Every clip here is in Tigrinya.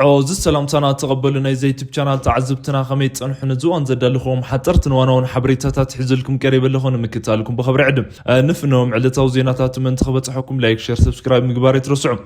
ዐዚ ሰላምታና ተቐበሉ። ናይ ዘይቱብ ቻናል ተዓዘብትና ከመይ ጸንሑ? ንዝዋን ዘዳልኹዎም ሓጠርትን ዋናውን ሓበሬታታት ሒዝልኩም ቀሪበ ኣለኹ። ንምክታልኩም ብኸብሪ ዕድም። ንፍኖም ዕለታዊ ዜናታት ምእንቲ ክበጽሐኩም ላይክ፣ ሸር፣ ሰብስክራይብ ምግባር ይትረስዑ።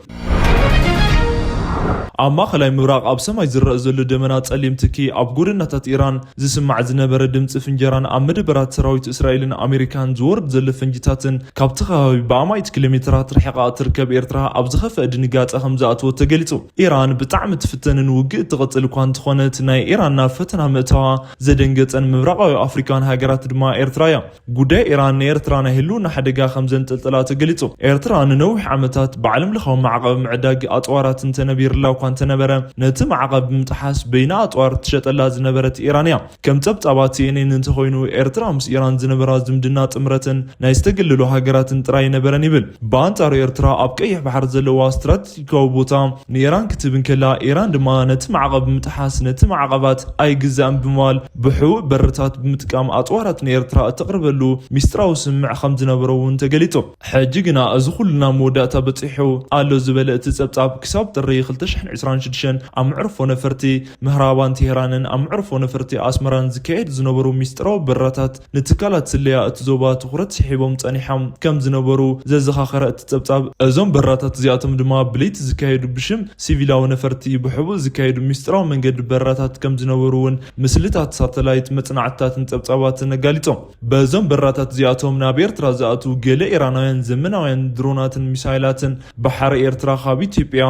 ኣብ ማእኸላይ ምብራቕ ኣብ ሰማይ ዝረአ ዘሎ ደመና ጸሊም ትኪ ኣብ ጎደናታት ኢራን ዝስማዕ ዝነበረ ድምፂ ፍንጀራን ኣብ መደበራት ሰራዊት እስራኤልን ኣሜሪካን ዝወርድ ዘሎ ፈንጅታትን ካብቲ ከባቢ ብኣማኢት ኪሎ ሜትራት ርሒቓ እትርከብ ኤርትራ ኣብ ዝኸፍአ ድንጋጸ ከም ዝኣተወ ተገሊጹ። ኢራን ብጣዕሚ ትፍተንን ውግእ ትቕጽል እኳ እንተኾነት ናይ ኢራን ናብ ፈተና ምእታዋ ዘደንገጸን ምብራቓዊ ኣፍሪካን ሃገራት ድማ ኤርትራ እያ። ጉዳይ ኢራን ንኤርትራ ናይ ህልውና ሓደጋ ከም ዘንጠልጠላ ተገሊጹ። ኤርትራ ንነዊሕ ዓመታት ብዓለም ለኻዊ ማዕቐብ ምዕዳግ ኣጽዋራት እንተነቢርላ እኳ እንተነበረ ነቲ ማዕቐብ ብምጥሓስ በይና ኣጽዋር ትሸጠላ ዝነበረት ኢራን እያ። ከም ጸብጻባት ሲኤንኤን እንተኾይኑ ኤርትራ ምስ ኢራን ዝነበራ ዝምድና ጥምረትን ናይ ዝተገለሉ ሃገራትን ጥራይ ነበረን ይብል። ብኣንጻሩ ኤርትራ ኣብ ቀይሕ ባሕር ዘለዋ ስትራቴጂካዊ ቦታ ንኢራን ክትህብ እንከላ ኢራን ድማ ነቲ ማዕቐብ ብምጥሓስ ነቲ ማዕቐባት ኣይግዛእን ብምባል ብሕቡእ በርታት ብምጥቃም ኣጽዋራት ንኤርትራ እተቕርበሉ ሚስጥራዊ ስምምዕ ከም ዝነበሮ እውን ተገሊጹ። ሕጂ ግና እዚ ኩሉ ናብ መወዳእታ በጺሑ ኣሎ ዝበለ እቲ ጸብጻብ ክሳብ ጥሪ ክልተ ሽሕን ዕስራን ሽዱሽተን ኣብ መዕርፎ ነፈርቲ ምህራባን ቴህራንን ኣብ መዕርፎ ነፈርቲ ኣስመራን ዝካየድ ዝነበሩ ሚስጥራዊ በራታት ንትካላት ስለያ እቲ ዞባ ትኹረት ስሒቦም ጸኒሖም ከም ዝነበሩ ዘዘኻኸረ እቲ ጸብጻብ፣ እዞም በራታት እዚኣቶም ድማ ብለይቲ ዝካየዱ ብሽም ሲቪላዊ ነፈርቲ ብሕቡእ ዝካየዱ ሚስጥራዊ መንገዲ በራታት ከም ዝነበሩ እውን ምስልታት ሳተላይት መጽናዕትታትን ጸብጻባትን ኣጋሊጾም። በዞም በራታት እዚኣቶም ናብ ኤርትራ ዝኣትዉ ገለ ኢራናውያን ዘመናውያን ድሮናትን ሚሳይላትን ባሕሪ ኤርትራ ካብ ኢትዮጵያ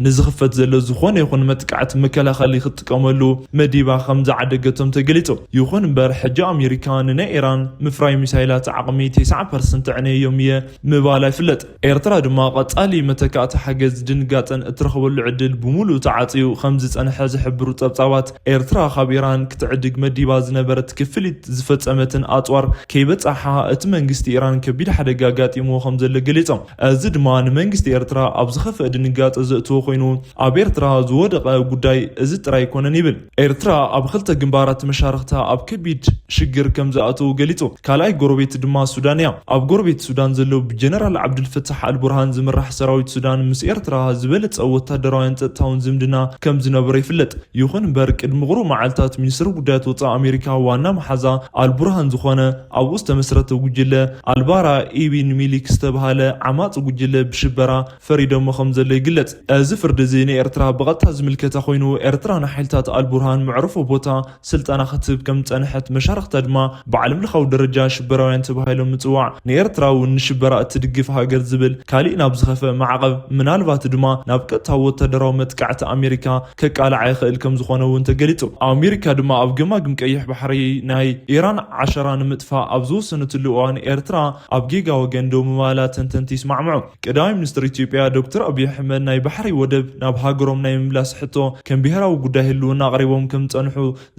ንዝኽፈት ዘሎ ዝኾነ ይኹን መጥቃዕቲ መከላኸሊ ክትጥቀመሉ መዲባ ከም ዝዓደገቶም ተገሊጹ። ይኹን እምበር ሕጂ ኣሜሪካ ንናይ ኢራን ምፍራይ ሚሳይላት ዓቕሚ ተስዓ ፐርሰንት ኣዕነዮም እየ ምባላ ይፍለጥ። ኤርትራ ድማ ቀጻሊ መተካእቲ ሓገዝ ድንጋጸን እትረኽበሉ ዕድል ብምሉእ ተዓጽዩ ከም ዝጸንሐ ዝሕብሩ ጸብጻባት፣ ኤርትራ ካብ ኢራን ክትዕድግ መዲባ ዝነበረት ክፍሊት ዝፈጸመትን ኣጽዋር ከይበጻሓ እቲ መንግስቲ ኢራን ከቢድ ሓደጋ ኣጋጢምዎ ከም ዘሎ ገሊጾም። እዚ ድማ ንመንግስቲ ኤርትራ ኣብ ዝኸፍአ ድንጋጸ ዘእትዎ ኮይኑ፣ ኣብ ኤርትራ ዝወደቐ ጉዳይ እዚ ጥራይ ኣይኮነን ይብል። ኤርትራ ኣብ ክልተ ግንባራት መሻርኽታ ኣብ ከቢድ ሽግር ከም ዝኣተዉ ገሊጹ። ካልኣይ ጎረቤት ድማ ሱዳን እያ። ኣብ ጎረቤት ሱዳን ዘሎ ብጀነራል ዓብዱልፈታሕ ኣልቡርሃን ዝምራሕ ሰራዊት ሱዳን ምስ ኤርትራ ዝበለጸ ወታደራውያን ጸጥታውን ዝምድና ከም ዝነበሮ ይፍለጥ። ይኹን እምበር ቅድሚ ቁሩብ መዓልታት ሚኒስትሪ ጉዳያት ወጻኢ ኣሜሪካ ዋና መሓዛ ኣልቡርሃን ዝኾነ ኣብኡ ዝተመስረተ ጉጅለ ኣልባራ ኢቢን ሚሊክ ዝተባሃለ ዓማጺ ጉጅለ ብሽበራ ፈሪዶሞ ከም ዘሎ ይግለጽ። እዚ ፍርዲ እዚ ንኤርትራ ብቐጥታ ዝምልከታ ኮይኑ ኤርትራ ንሓይልታት ኣልቡርሃን መዕርፎ ቦታ ስልጠና ክትህብ ከም ዝጸንሐት መሻርኽታ ድማ ብዓለም ለኻዊ ደረጃ ሽበራውያን ተባሂሎም ምጽዋዕ ንኤርትራ እውን ንሽበራ እትድግፍ ሃገር ዝብል ካሊእ ናብ ዝኸፈ ማዕቐብ ምናልባት ድማ ናብ ቀጥታዊ ወታደራዊ መጥቃዕቲ ኣሜሪካ ከቃልዓ ይኽእል ከም ዝኾነ እውን ተገሊጹ። ኣሜሪካ ድማ ኣብ ገማግም ቀይሕ ባሕሪ ናይ ኢራን ዓሸራ ንምጥፋእ ኣብ ዝወሰነትሉ እዋን ኤርትራ ኣብ ጌጋ ወገን ደው ምባላ ተንተንቲ ይስማዕምዑ። ቀዳማይ ሚኒስትር ኢትዮጵያ ዶክተር ኣብይ ኣሕመድ ናይ ባሕሪ ወደብ ናብ ሃገሮም ናይ ምምላስ ሕቶ ከም ብሄራዊ ጉዳይ ህልውና ኣቕሪቦም ከም ዝጸንሑ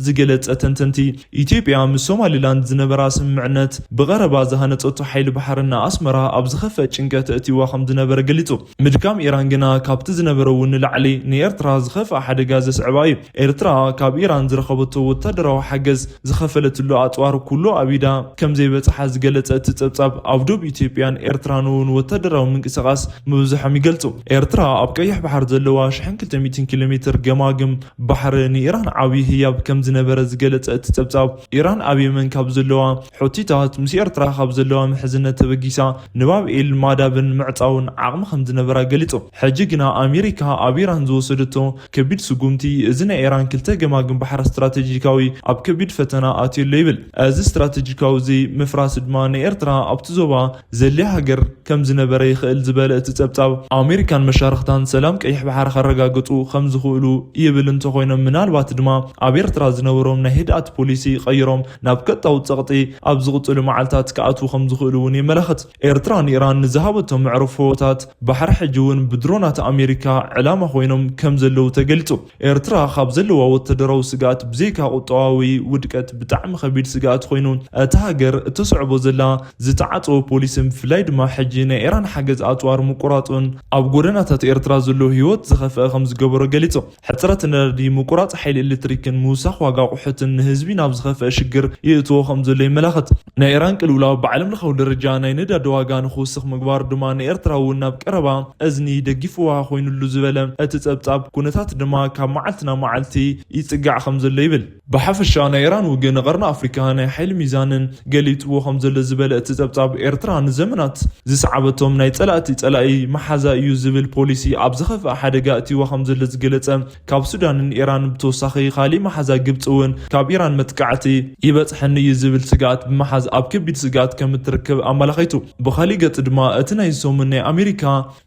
ዝገለጸ ተንተንቲ፣ ኢትዮጵያ ምስ ሶማሊላንድ ዝነበራ ስምምዕነት ብቐረባ ዝሃነጸቶ ሓይሊ ባሕሪ ንኣስመራ ኣብ ዝኸፍአ ጭንቀት ኣእትይዋ ከም ዝነበረ ገሊጹ። ምድካም ኢራን ግና ካብቲ ዝነበረ እውን ንላዕሊ ንኤርትራ ዝኸፍኣ ሓደጋ ዘስዕባ እዩ። ኤርትራ ካብ ኢራን ዝረኸበቶ ወታደራዊ ሓገዝ ዝኸፈለትሉ ኣጽዋር ኩሉ ኣብ ኢዳ ከም ዘይበጽሓ ዝገለጸ እቲ ጸብጻብ፣ ኣብ ዶብ ኢትዮጵያን ኤርትራን እውን ወታደራዊ ምንቅስቓስ ምብዝሖም ይገልጹ። ኤርትራ ኣብ ቀይሕ ባሕሪ ዘለዋ ሽሕን ክልተ ሚእትን ኪሎ ሜትር ገማግም ባሕሪ ንኢራን ዓብዪ ህያብ ከም ዝነበረ ዝገለጸ እቲ ጸብጻብ፣ ኢራን ኣብ የመን ካብ ዘለዋ፣ ሑቲታት ምስ ኤርትራ ካብ ዘለዋ ምሕዝነት ተበጊሳ ንባብ ኤል ማዳብን ምዕጻውን ዓቕሚ ከም ዝነበራ ገሊጹ። ሕጂ ግና ኣሜሪካ ኣብ ኢራን ዝወሰደቶ ከቢድ ስጉምቲ፣ እዚ ናይ ኢራን ክልተ ገማግም ባሕሪ ስትራቴጂካዊ ኣብ ከቢድ ፈተና ኣትዩ ኣሎ ይብል። እዚ ስትራቴጂካዊ እዚ ምፍራስ ድማ ንኤርትራ ኣብቲ ዞባ ዘድልያ ሃገር ከም ዝነበረ ይኽእል ዝበለ እቲ ጸብጻብ፣ ኣሜሪካን መሻርኽታን ሰላም ቀይሕ ባሕሪ ከረጋግጹ ከም ዝኽእሉ ይብል እንተኾይኖም፣ ምናልባት ድማ ኣብ ኤርትራ ዝነበሮም ናይ ህድኣት ፖሊሲ ቀይሮም ናብ ቀጥታዊ ጸቕጢ ኣብ ዝቕጽሉ መዓልታት ክኣትዉ ከም ዝኽእሉ እውን የመላኽት። ኤርትራ ንኢራን ንዝሃበቶ መዕርፎታት ባሕሪ ሕጂ እውን ብድሮናት ኣሜሪካ ዕላማ ኮይኖም ከም ዘለዉ ተገሊጹ። ኤርትራ ካብ ዘለዋ ወታደራዊ ስግኣት ብዘይካ ቁጠባዊ ውድቀት ብጣዕሚ ከቢድ ስግኣት ኮይኑ፣ እታ ሃገር እተስዕቦ ዘላ ዝተዓጸወ ፖሊስን ብፍላይ ድማ ሕጂ ናይ ኢራን ሓገዝ ኣጽዋር ምቁራጹን ኣብ ጎደናታት ኤርትራ ዘሎ ህይወት ዝኸፍአ ከም ዝገበሮ ገሊጹ። ሕጽረት ነዳዲ፣ ምቁራጽ ሓይሊ ኤሌክትሪክን ምውሳኽ ዋጋ ኣቑሑትን ንህዝቢ ናብ ዝኸፍአ ሽግር ይእትዎ ከም ዘሎ ይመላኸት። ናይ ኢራን ቅልውላው ብዓለም ለኻዊ ደረጃ ናይ ነዳዲ ዋጋ ንክውስኽ ምግባሩ ድማ ንኤርትራ እውን ናብ ቀረባ እዝኒ ደጊፍዋ ኮይኑሉ ዝበለ እቲ ጸብጻብ፣ ኩነታት ድማ ካብ መዓልቲ ናብ መዓልቲ ይጽጋዕ ከም ዘሎ ይብል። ብሓፈሻ ናይ ኢራን ውግእ ንቐርኒ ኣፍሪካ ናይ ሓይሊ ሚዛንን ገሊጥዎ ከም ዘሎ ዝበለ እቲ ጸብጻብ፣ ኤርትራ ንዘመናት ዝሰዓበቶም ናይ ጸላእቲ ጸላኢ መሓዛ እዩ ዝብል ፖሊሲ ኣብ ዝኸፍአ ሓደጋ እትይዋ ከም ዘሎ ዝገለጸ፣ ካብ ሱዳንን ኢራን ብተወሳኺ ካሊእ መሓዛ ግብፂ እውን ካብ ኢራን መጥቃዕቲ ይበፅሐኒ እዩ ዝብል ስግኣት ብምሓዝ ኣብ ከቢድ ስግኣት ከም እትርከብ ኣመላኺቱ። ብኻሊእ ገፅ ድማ እቲ ናይ ሰሙን ናይ ኣሜሪካ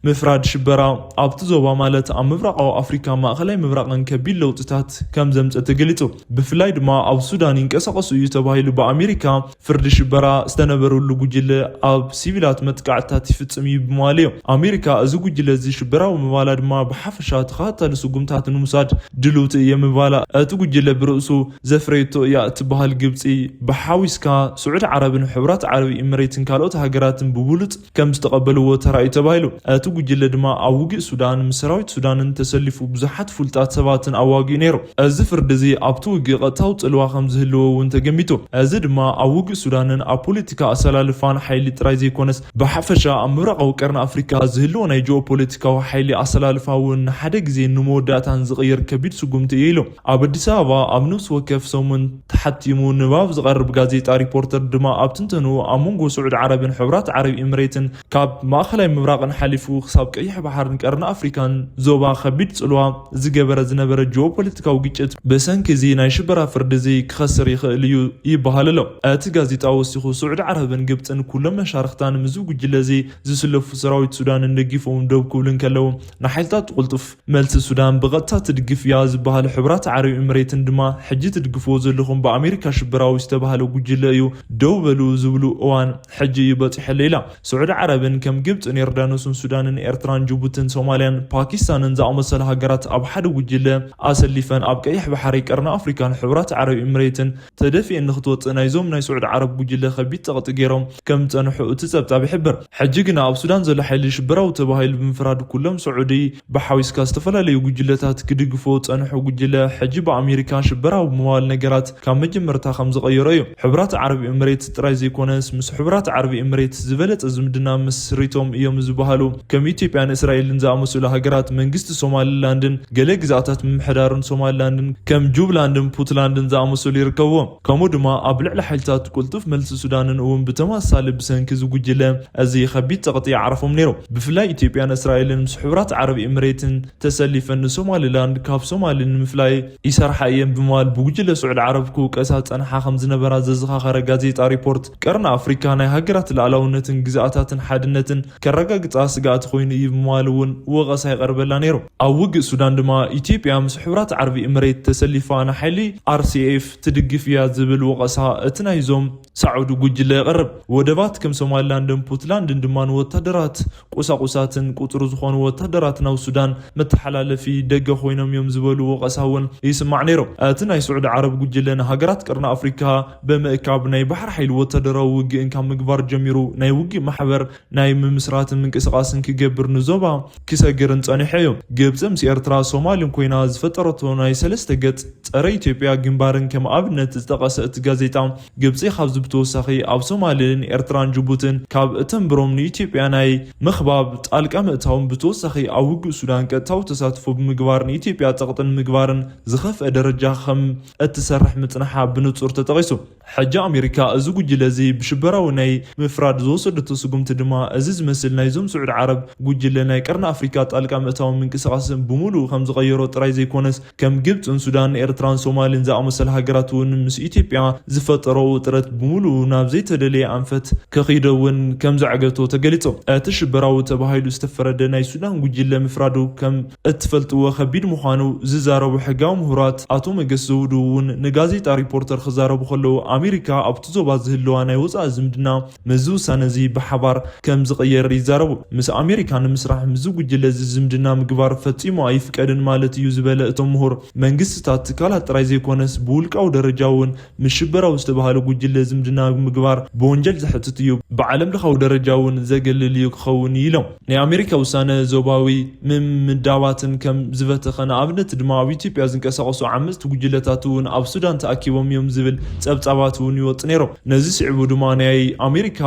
ምፍራድ ሽበራ ኣብቲ ዞባ ማለት ኣብ ምብራቓዊ ኣፍሪካ ማእኸላይ ምብራቕን ከቢድ ለውጥታት ከም ዘምፀ ተገሊፁ። ብፍላይ ድማ ኣብ ሱዳን ይንቀሳቐሱ እዩ ተባሂሉ ብኣሜሪካ ፍርዲ ሽበራ ዝተነበረሉ ጉጅለ ኣብ ሲቪላት መጥቃዕትታት ይፍጽም እዩ ብምባል እዩ። ኣሜሪካ እዚ ጉጅለ እዚ ሽበራዊ ምባላ ድማ ብሓፈሻ ተኸታታሊ ስጉምታት ንምውሳድ ድልውቲ እየ ምባላ፣ እቲ ጉጅለ ብርእሱ ዘፍረየቶ እያ እትበሃል ግብፂ ብሓዊስካ ስዑዲ ዓረብን ሕቡራት ዓረብ ኢምሬትን ካልኦት ሃገራትን ብብሉፅ ከም ዝተቐበልዎ ተራእዩ ተባሂሉ። እቲ ጉጅለ ድማ ኣብ ውግእ ሱዳን ምስ ሰራዊት ሱዳንን ተሰሊፉ ብዙሓት ፍሉጣት ሰባትን ኣዋጊኡ ነይሩ። እዚ ፍርዲ እዚ ኣብቲ ውግእ ቀጥታዊ ጽልዋ ከም ዝህልዎ እውን ተገሚቱ። እዚ ድማ ኣብ ውግእ ሱዳንን ኣብ ፖለቲካ ኣሰላልፋን ሓይሊ ጥራይ ዘይኮነስ፣ ብሓፈሻ ኣብ ምብራቓዊ ቀርኒ ኣፍሪካ ዝህልዎ ናይ ጂኦፖለቲካዊ ሓይሊ ኣሰላልፋ እውን ንሓደ ግዜ ንመወዳእታን ዝቕይር ከቢድ ስጉምቲ እዩ ኢሉ። ኣብ ኣዲስ ኣበባ ኣብ ነፍሲ ወከፍ ሰሙን ተሓቲሙ ንባብ ዝቐርብ ጋዜጣ ሪፖርተር ድማ ኣብ ትንተንኡ ኣብ መንጎ ስዑዲ ዓረብን ሕቡራት ዓረብ ኢምሬትን ካብ ማእኸላይ ምብራቕን ሓሊፉ ክሳብ ቀይሕ ባሕርን ቀርኒ ኣፍሪካን ዞባ ከቢድ ጽልዋ ዝገበረ ዝነበረ ጂኦፖለቲካዊ ግጭት ብሰንኪ እዚ ናይ ሽበራ ፍርዲ እዚ ክኸስር ይኽእል እዩ ይበሃል ኣሎ። እቲ ጋዜጣ ወሲኹ ስዑዲ ዓረብን ግብፅን ኩሎም መሻርኽታን ምስዚ ጉጅለ እዚ ዝስለፉ ሰራዊት ሱዳንን ደጊፎም ደው ክብሉ እንከለዉ ንሓይልታት ጥቁልጡፍ መልሲ ሱዳን ብቐጥታ ትድግፍ እያ ዝበሃል ሕቡራት ዓረብ ኤምሬትን ድማ ሕጂ ትድግፍዎ ዘለኹም ብኣሜሪካ ሽበራዊ ዝተባህለ ጉጅለ እዩ ደው በሉ ዝብሉ እዋን ሕጂ እዩ በፂሑ ኣሎ ኢላ። ስዑዲ ዓረብን ከም ግብፅን ዮርዳኖስን ሱዳንን ኤርትራን ጅቡትን ሶማልያን ፓኪስታንን ዝኣመሰላ ሃገራት ኣብ ሓደ ጉጅለ ኣሰሊፈን ኣብ ቀይሕ ባሕሪ ቀርኒ ኣፍሪካን ሕቡራት ዓረብ ኤምሬትን ተደፊኤን ንክትወፅእ ናይዞም ናይ ስዑዲ ዓረብ ጉጅለ ከቢድ ፀቕጢ ገይሮም ከም ዝፀንሑ እቲ ፀብፃብ ይሕብር። ሕጂ ግና ኣብ ሱዳን ዘሎ ሓይሊ ሽበራዊ ተባሂሉ ብምፍራድ ኩሎም ስዑዲ ብሓዊስካ ዝተፈላለዩ ጉጅለታት ክድግፎ ዝፀንሑ ጉጅለ ሕጂ ብኣሜሪካ ሽበራዊ ብምባል ነገራት ካብ መጀመርታ ከም ዝቐየሮ እዩ። ሕቡራት ዓረብ ኤምሬት ጥራይ ዘይኮነስ ምስ ሕቡራት ዓረብ ኤምሬት ዝበለፀ ዝምድና መስሪቶም እዮም ዝበሃሉ ከም ኢትዮጵያን እስራኤልን ዝኣመሰሉ ሃገራት መንግስቲ ሶማሊላንድን ገለ ግዛኣታት ምምሕዳርን ሶማሊላንድን ከም ጁብላንድን ፑትላንድን ዝኣመሰሉ ይርከብዎም። ከምኡ ድማ ኣብ ልዕሊ ሓይልታት ቅልጡፍ መልሲ ሱዳንን እውን ብተመሳሳሊ ብሰንኪ እዚ ጉጅለ እዚ ከቢድ ፀቕጢ ይዓርፎም ነይሩ። ብፍላይ ኢትዮጵያን እስራኤልን ምስ ሕቡራት ዓረብ ኤምሬትን ተሰሊፈን ንሶማሊላንድ ካብ ሶማሊ ንምፍላይ ይሰርሓ እየን ብምባል ብጉጅለ ስዑዲ ዓረብ ክውቀሳ ዝፀንሓ ከም ዝነበራ ዘዘኻኸረ ጋዜጣ ሪፖርት ቀርኒ ኣፍሪካ ናይ ሃገራት ልኣላውነትን ግዛኣታትን ሓድነትን ከረጋግፃ ስግኣት ኮይኑ እዩ ብምባል እውን ወቐሳ ይቐርበላ ነይሩ። ኣብ ውግእ ሱዳን ድማ ኢትዮጵያ ምስ ሕቡራት ዓረብ ኤምሬት ተሰሊፋ ንሓይሊ ኣርሲኤፍ ትድግፍ እያ ዝብል ወቐሳ እቲ ናይዞም ሳዑዲ ጉጅለ የቕርብ። ወደባት ከም ሶማሊላንድን ፑትላንድን ድማ ንወታደራት ቁሳቁሳትን ቁፅሪ ዝኾኑ ወታደራት ናብ ሱዳን መተሓላለፊ ደገ ኮይኖም እዮም ዝበሉ ወቐሳ እውን ይስማዕ ነይሩ። እቲ ናይ ስዑዲ ዓረብ ጉጅለ ንሃገራት ቀርኒ ኣፍሪካ ብምእካብ ናይ ባሕሪ ሓይሊ ወታደራዊ ውግእን ካብ ምግባር ጀሚሩ ናይ ውግእ ማሕበር ናይ ምምስራትን ምንቅስቃስን ክገብር ንዞባ ክሰግርን ጸኒሑ እዩ። ግብፂ ምስ ኤርትራ ሶማልን ኮይና ዝፈጠረቶ ናይ ሰለስተ ገጽ ጸረ ኢትዮጵያ ግንባርን ከም ኣብነት ዝጠቐሰ እቲ ጋዜጣ፣ ግብፂ ካብዚ ብተወሳኺ ኣብ ሶማልን ኤርትራን ጅቡትን ካብ እተንብሮም ንኢትዮጵያ ናይ ምኽባብ ጣልቃ ምእታውን ብተወሳኺ ኣብ ውግእ ሱዳን ቀጥታዊ ተሳትፎ ብምግባር ንኢትዮጵያ ጸቕጥን ምግባርን ዝኸፍአ ደረጃ ከም እትሰርሕ ምጽንሓ ብንጹር ተጠቒሱ። ሕጂ ኣሜሪካ እዚ ጉጅለ እዚ ብሽበራዊ ናይ ምፍራድ ዝወሰደቶ ስጉምቲ ድማ እዚ ዝመስል ናይዞም ስዑድ ዓረብ ጉጅለ ናይ ቀርኒ ኣፍሪካ ጣልቃ ምእታውን ምንቅስቃስን ብምሉኡ ከም ዝቐየሮ ጥራይ ዘይኮነስ ከም ግብፅን ሱዳን ኤርትራን ሶማልን ዝኣመሰለ ሃገራት እውን ምስ ኢትዮጵያ ዝፈጠሮ ውጥረት ብምሉኡ ናብ ዘይተደለየ ኣንፈት ከኺዶ እውን ከም ዘዕገቶ ተገሊፁ። እቲ ሽበራዊ ተባሂሉ ዝተፈረደ ናይ ሱዳን ጉጅለ ምፍራዱ ከም እትፈልጥዎ ከቢድ ምዃኑ ዝዛረቡ ሕጋዊ ምሁራት ኣቶ መገስ ዘውዱ እውን ንጋዜጣ ሪፖርተር ክዛረቡ ከለዉ ኣሜሪካ ኣብቲ ዞባ ዝህልዋ ናይ ወፃኢ ዝምድና ምስዚ ውሳነ እዚ ብሓባር ከም ዝቕየር ይዛረቡ። ምስ ኣሜሪካ ንምስራሕ ምስዚ ጉጅለ እዚ ዝምድና ምግባር ፈጺሙ ኣይፍቀድን ማለት እዩ ዝበለ እቶም ምሁር መንግስትታት ትካላት ጥራይ ዘይኮነስ ብውልቃዊ ደረጃ እውን ምስ ሽበራዊ ዝተባህለ ጉጅለ ዝምድና ምግባር ብወንጀል ዘሕትት እዩ፣ ብዓለም ለኻዊ ደረጃ እውን ዘገልል እዩ ክኸውን እዩ ኢሎም። ናይ ኣሜሪካ ውሳነ ዞባዊ ምምዳባትን ከም ዝበተኸ፣ ንኣብነት ድማ ኣብ ኢትዮጵያ ዝንቀሳቐሱ ዓመፅቲ ጉጅለታት እውን ኣብ ሱዳን ተኣኪቦም እዮም ዝብል ፀብፃባት እውን ይወፅ ነይሮም። ነዚ ስዕቡ ድማ ናይ ኣሜሪካ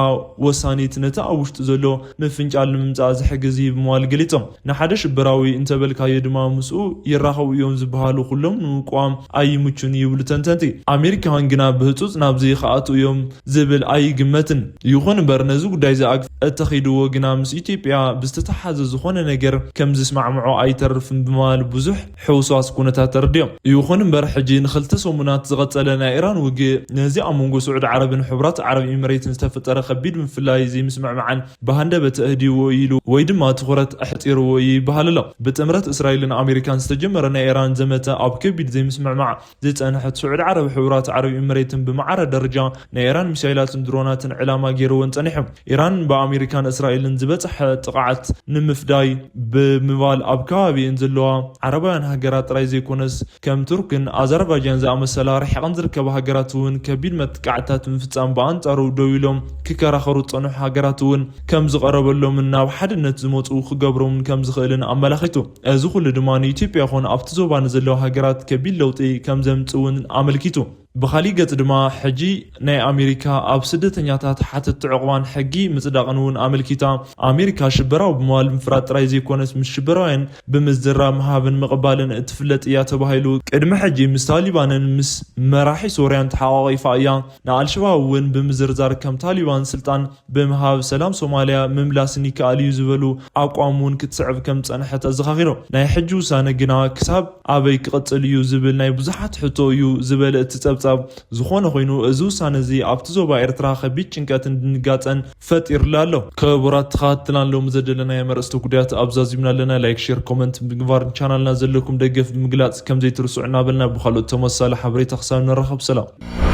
ወሳኒት ነቲ ኣብ ውሽጢ ዘሎ ምፍንጫል ንምምፃእ ዝሕግዝ እዩ ብምባል ገሊፆም። ንሓደ ሽበራዊ እንተበልካዮ ድማ ምስኡ ይራኸቡ እዮም ዝበሃሉ ኩሎም ንምቋም ኣይምቹን ይብሉ ተንተንቲ። ኣሜሪካውያን ግና ብህፁፅ ናብዚ ይኸኣቱ እዮም ዝብል ኣይግመትን። ይኹን እምበር ነዚ ጉዳይ ዝኣግ እተኺድዎ ግና ምስ ኢትዮጵያ ብዝተተሓዘ ዝኾነ ነገር ከም ዝስማዕምዖ ኣይተርፍን ብምባል ብዙሕ ሕውስዋስ ኩነታት ተረዲኦም። ይኹን እምበር ሕጂ ንክልተ ሰሙናት ዝቐጸለ ናይ ኢራን ውግእ ነዚ ኣብ መንጎ ስዑድ ዓረብን ሕቡራት ዓረብ ኢምሬትን ዝተፈጠረ ከቢድ ምፍላይ ዘይምስምዕማዕን ብሃንደበት ኣህዲዎ ኢሉ ወይ ድማ ትኹረት ኣሕፂርዎ ይበሃል ኣሎ። ብጥምረት እስራኤልን ኣሜሪካን ዝተጀመረ ናይ ኢራን ዘመተ ኣብ ከቢድ ዘይምስምዕማዕ ዝጸንሐት ስዑድ ዓረብ ሕቡራት ዓረብ ኢምሬትን ብማዕረ ደረጃ ናይ ኢራን ሚሳይላትን ድሮናትን ዕላማ ገይርወን ጸኒሑ። ኢራን ብኣሜሪካን እስራኤልን ዝበጽሐ ጥቕዓት ንምፍዳይ ብምባል ኣብ ከባቢእን ዘለዋ ዓረባውያን ሃገራት ጥራይ ዘይኮነስ ከም ቱርክን ኣዘርባጃን ዝኣመሰላ ርሒቐን ዝርከባ ሃገራት እውን ከቢድ መጥቃዕትታት ምፍጻም ብኣንጻሩ ደው ኢሎም ክከራኸሩ ዝጸንሑ ሃገራት እውን ከም ዝቐረበሎምን ናብ ሓድነት ዝመጹ ክገብሮምን ከም ዝኽእልን ኣመላኺቱ። እዚ ኩሉ ድማ ንኢትዮጵያ ይኹን ኣብቲ ዞባ ንዘለዋ ሃገራት ከቢድ ለውጢ ከም ዘምጽእ እውን ኣመልኪቱ። ብኻሊእ ገጽ ድማ ሕጂ ናይ ኣሜሪካ ኣብ ስደተኛታት ሓተቲ ዕቑባን ሕጊ ምጽዳቕን እውን ኣመልኪታ። ኣሜሪካ ሽበራዊ ብምባል ምፍራድ ጥራይ ዘይኮነስ ምስ ሽበራውያን ብምዝራብ ምሃብን ምቕባልን እትፍለጥ እያ ተባሂሉ። ቅድሚ ሕጂ ምስ ታሊባንን ምስ መራሒ ሶርያን ተሓቋቒፋ እያ። ንኣልሸባብ እውን ብምዝርዛር ከም ታሊባን ስልጣን ብምሃብ ሰላም ሶማልያ ምምላስን ይከኣል እዩ ዝበሉ ኣቋም እውን ክትስዕብ ከም ዝጸንሐት ኣዘኻኺሮም። ናይ ሕጂ ውሳነ ግና ክሳብ ኣበይ ክቕጽል እዩ ዝብል ናይ ብዙሓት ሕቶ እዩ ዝበለ እቲ ጸብጻብ፣ ዝኾነ ኮይኑ እዚ ውሳነ እዚ ኣብቲ ዞባ ኤርትራ ከቢድ ጭንቀትን ድንጋጸን ፈጢርላ ኣሎ። ክቡራት ተኸታተልትና ሎሚ ዘደለናዮ መርእስቲ ጉዳያት ኣብዛ ዚምና ኣለና። ላይክ፣ ሼር፣ ኮመንት ብምግባር ቻናልና ዘለኩም ደገፍ ብምግላጽ ከም ዘይትርስዑ እናበልና ብኻልኦት ተመሳሳሊ ሓበሬታ ክሳብ ንራኸብ ሰላም።